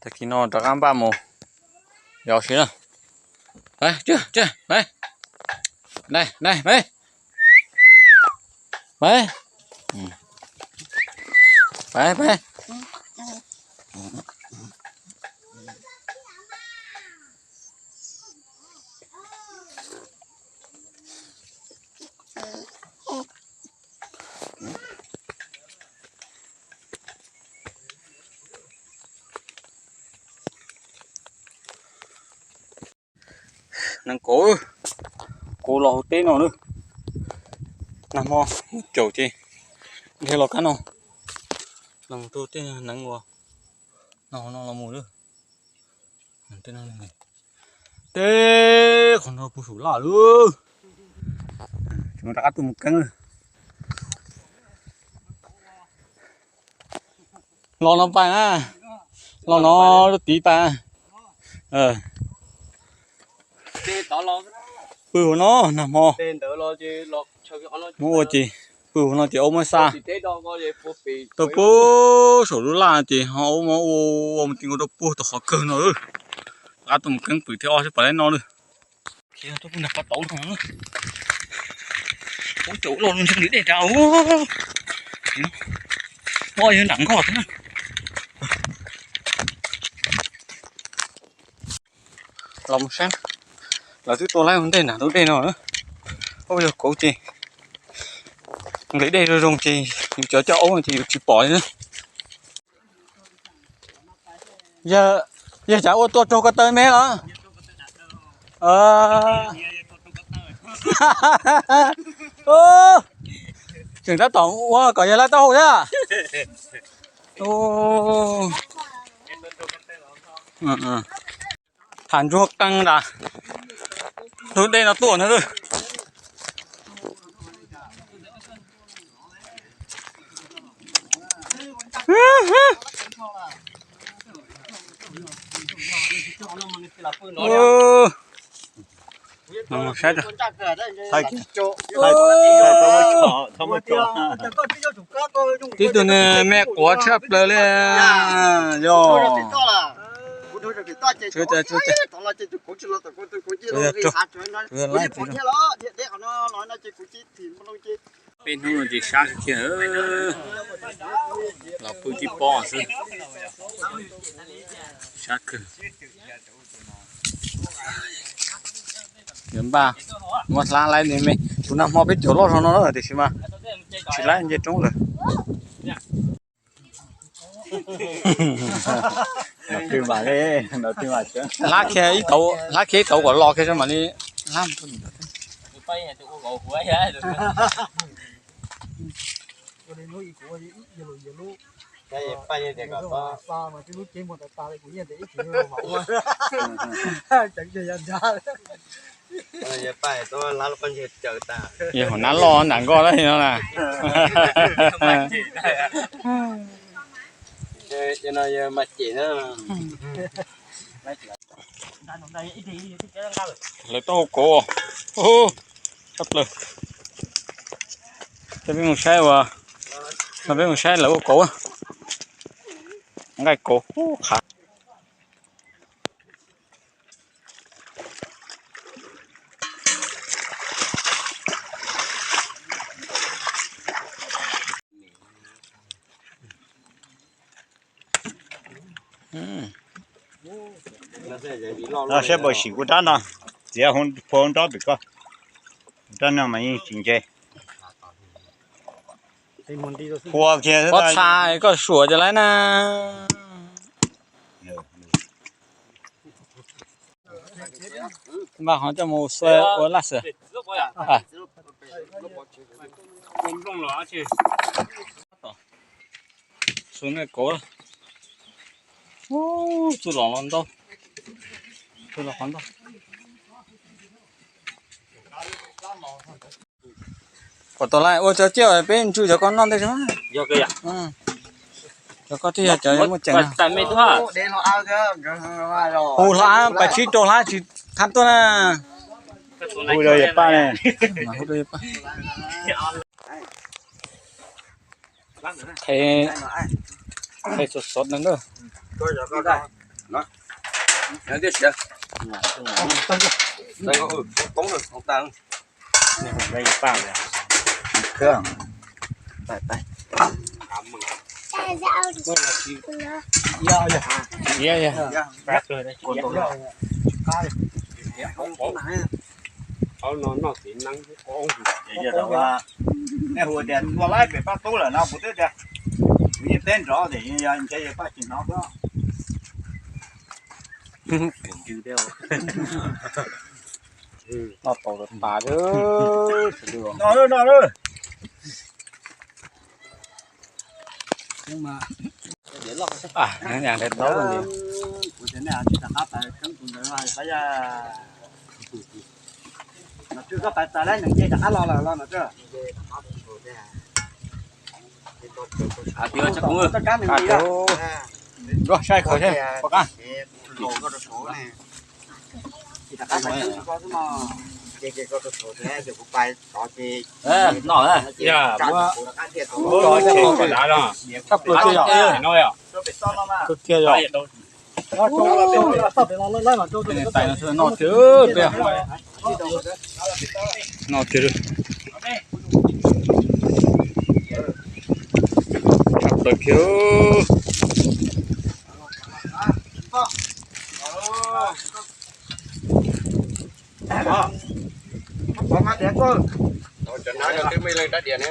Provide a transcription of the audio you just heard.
Tag kis no rov qab npaj mus yos si na. Peb, peb, peb, peb, peb, peb. Neev kauv, kauv los hauv teb no na. Nag hmo mus caum ces dhia los kab no, los mus rau tej neev uas no no los mus lawm. Tej qhov no puag saum laj lawm. Tseem rov qab tuaj mus keeb lawm. Los no pais na, los no rau tid pais. Pw hauv no nag hmo, muab ua ces pw hauv no ces aub muab xa rau puag saum lub laj ces ho aub muab ua mus ti nkaus rau puag tom qhov kawg no. Rov qab tuaj mus keeb pwm thiab ob sib pom leb no lawm. Ub, caum loj ntshe li dej nrad. Ub, yog nram nkoj thiab na. Los mus saib, lawv twb tua laib ua ntej nram ntug dej no na. Ub, yog kauv ces nqis dej zoo zoo ces yus cov coj aub ces yus tsis pom li na. Yog cas ua tua raug ko taw me los? Tseem tab tom ua kom yog lawv taub hau thiab. Tham ntsuag qees nram ntug dej no tuaj ntag. Saib, tib tug me quav tshaj plaws li. Yog, peb hnub no ces sab kiag, los pw tib pob xwb, sab kawg. Yuav npaj muab hlab laib me me, tus nag hmo peb caum loj zog no tiam sis mas tsis laib nce roob lawm. Hlab kiag ib tauv, hlab kiag ib tauv kom los kiag mam li hlab. Yog hauv nab loj nram nkoj lawm no na. Lawv taub hau kauv, tshaj plaws. Coj peb mus saib ua, coj peb mus saib lawv ua kauv, nqaij kauv qhav. Saib puas sim kuv rab no, txiav phua nrob pem ko, rab no mas yeej tsis ntse. Phua kiag pob txha koj suam cov lawv na. Npaj qhov coj mus xuas ua laj xwm. Xuas nqaij kauv, txuj lom los ntau, txuj lom qhov ntau. Kom tau lawm ua cov ciaj peb ntsw cov ko noj ntej tso. Cov ko twb yog cov muaj ceem. Hu hlo av pas tsib rau hlab tsis thab tuaj na. Hu rau yawg Paj ne. Qhe, qhe xov xov no na. Tias siav, toob toob tag. Nej hu tias tua laib pem Paj Tub lawm no kuv twb tias, kuv yeej teb nrov tias yog ntshe yog Paj tsis hnov xwb. Noj tau tas. No, no. Kuv tias nej tsis rov qab pais tseeb tus ntawd pab yaj. Nom tswv koj pais txais lawm, neeg nce rov qab los lawm los nom tswv. Koj saib khaws seb puas qab. Noj, tshaj plaws tiag yog. Tiag yog. Tais no noj tiag, noj tiag, tshaj plaws kiag. Cov no twb muaj ib leeg rab dias ne.